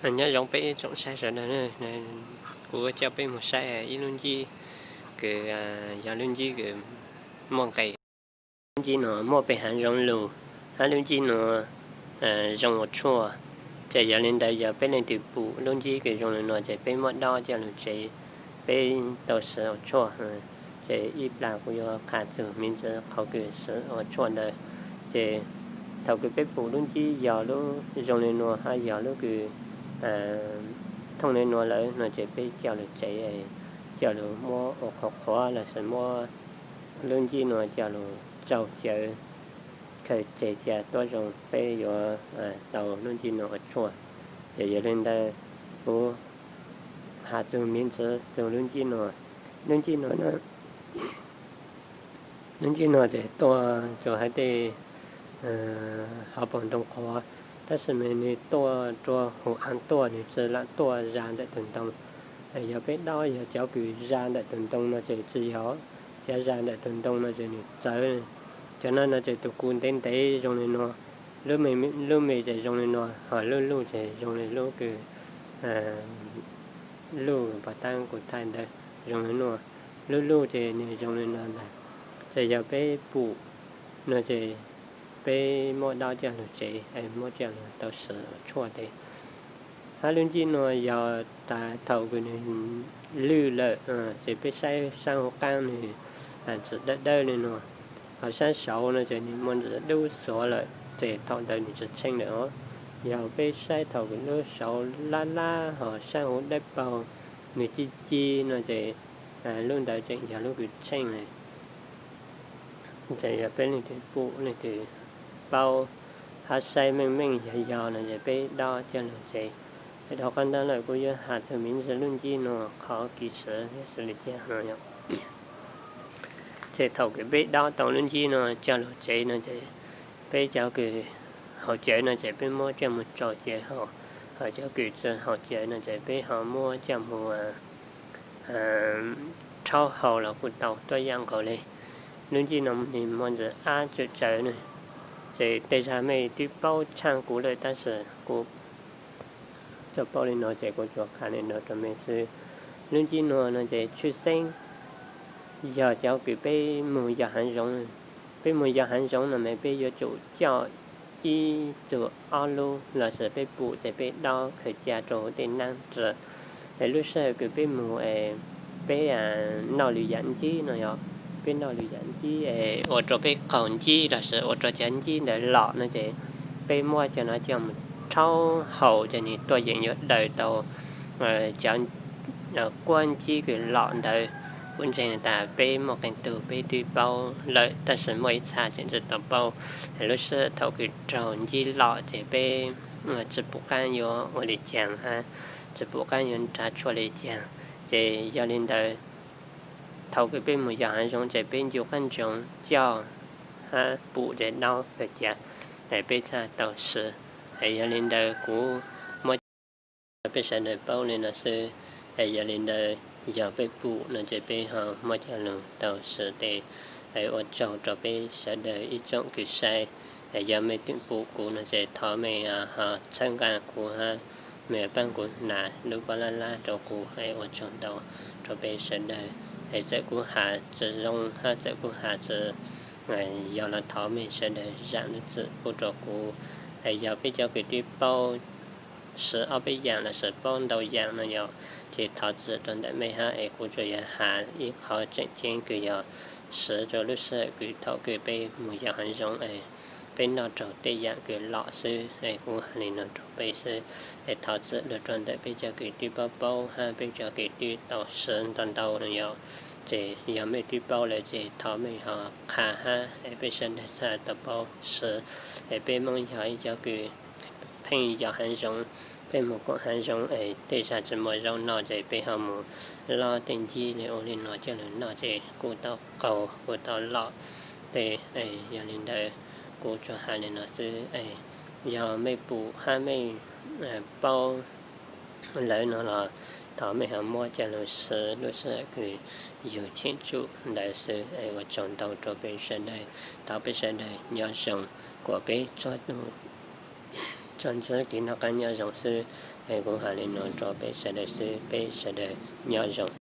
Nyob zoo peb ib tsoom saib sawv daws, kuv coj peb mus saib ib lub ncib kws yog lub ncib kws muaj nqis. Lub ncib no muaj pem hav zoov lug, hab lub ncib no zoo ua tshuaj. Ces yog li ntawd yog peb leej twg pum lub ncib kws zoo li no ces peb muab dob coj lug tsev, peb tau siv ua tshuaj. Ces ib plag kuv yuav qha txug miv ntsis qhov kws siv ua tshuaj ntawd. Ces thaum kws peb pum lub ncib yog lub zoo li no hab yog lub kws thooj li no lawm no ces peb coj lug tsev, coj lug muab ua qhuav qhuav lossis muab lub ncib no coj lug tsaug cawv khaws tseg cia tuab zoo, peb yuav tau lub ncib no ua tshuaj. Ces yog li ntawd kuv has txug miv ntsis txug lub ncib no. Lub ncib no, lub ncib no ces tuaj rua hauv tej hauv paus ntoo qhuav, tab sis mas nwg tuaj rua huv av tuaj, nwg tsi lam tuaj zag ntawm tug ntoo. Yog peb dob yog cov kws zag ntawm tug ntoo no ces tsi yog, cov zag ntawm tug ntoo no ces nwg txawv. Cov no no ces tug ku ntev ntev zoo li no, lub me ces zoo li no, ho lub luj ces zoo li lub kws luj pov taab kuv thaij ntawd zoo li no. Lub luj ces nwg zoo li no ntag. Ces yog peb pum no ces peb muab dob coj lug tsev, muab coj lug tau siv ua tshuaj tes. Hab lub ncib no yog tas thaum kws nwg lwj lawm ces peb saib saab huv qaab nwg tsi dawb dawb li no, ho saab saud no ces nwg muaj ntsis dub xuav lawm ces thaum ntawd nwg tsi tsheej lawm os. Yog peb saib thaum kws lub saud lab lab ho saab huv dawb paug, nwg ci ci no ces lub ntawd tseem yog lub kws tsheej lawm. Ces yog peb leej twg pum leej twg paub hab saib meej meej yog yog no ces peb dob coj lug tsev. Es dhau qhov ntawd lawm kuv yuav has txug miv ntsis lub ncib no qhov kev siv xws li cas no. Ces thaum kws peb dob tau lub ncib no coj lug tsev no ces peb cov kws haus cawv no ces peb muab coj mus tsau cawv haus, ho cov kws tsi haus cawv no ces peb ho muab coj mus rhaub haus los kuj tau tuab yam nkaus li. Lub ncib no nwg muaj ntsis ab tswm tsawv na, ces tej zag mej twb paub tshaaj kuv lawm tab sis kuv tsuas paub li no ces kuv tsuas qha li no rau mej xwb. Lub ncib nuav no ces tshwj xeeb yog cov kws peb moog yos hav zoov. Peb moog yos hav zoov no mas peb yuav tsum coj ib txug ob lub lossis peb pum ces peb dob khaws ca rau huv tej naab ras. Es lub sij hawm kws peb moog es peb noj lwm yam ncib no yog, peb noj lwm yam ncib es ua rau peb qaug ncib lossis ua rau cov ncib ntawd lom no ces peb muab cov no coj mus rhaub haus ces nwg tuaj yeem yuav daws tau cov kuab ncib kws lom ntawd. Kuv ntseeg tas peb muaj qee tug peb twb paub lawm tab sis muaj ib txha tseem tsi tau paub. Lub sij hawm thaum kws raug ncib lom ces peb tsi pum qaab yuav ua li caag hab tsi pum qaab yuav nrhav tshuaj li caag. Ces yog li ntawd thaum kws peb moog yos hav zoov ces peb ncu qaab ntsoov coj hab pum ces dob khaws ca es peb txhaj tau swv. Es yog li ntawd kuv muab coj peb sawv daws paub li no xwb. Es yog li ntawd yog peb pum no ces peb ho muab coj lug tau swv tes. Es ua tsaug rau peb sawv daws ib tsoom kws saib. Es yog mej twb pum kuv no ces thov mej ho txhawb nqaa kuv hab mej paab kuv hnav lub pob lab lab rau kuv. Es ua tsaug ntau rau peb sawv daws. Es txawm kuv has tsi zoo hab txawm kuv has tsi yog los thov mej sawv daws zaam lub txim pub rau kuv. Es yog peb cov kws twb paub swv ob peb yaam lossis paub ntau yaam no yog, ces thov txim rau ntawm mej hab es kuv tsuas yog has ib qhov tseem ceeb kws yog swv rau lub sij hawm kws thaum kws peb moog yos hav zoov es peb noj raug tej yaam kws lom xwb. Es kuv has li no rau peb xwb. Es thov txim lug rau ntawm peb cov kws twb paub paub hab peb cov kws twb tau swv ntau ntau no yog, ces yog mej twb paub lawm ces thov mej ho qha hab es peb sawv daws txhaj tau paub swv. Es peb Moob yog ib cov kws pheej yos hav zoov, peb moog koom hav zoov es tej zag tsi muaj zaub noj ces peb ho moog lob tej ncib li ua li no coj lug noj ces kuj tau qaug kuj tau lom tej. Yog li ntawd kuv tsuas has li no xwb. Yog mej pum hab mej paub lawm no los thov mej ho muab coj lug swv lub sij hawm kws yug cheem tsum ntawd xwb. Es ua tsaug ntau rau peb sawv daws, thov peb sawv daws nyob zoo, kuas peb txhua tus Tso ntxwv kev noj qab nyob zoo xwb, es kuv hais li no rau peb sawv daws xwb, peb sawv daws nyob zoo.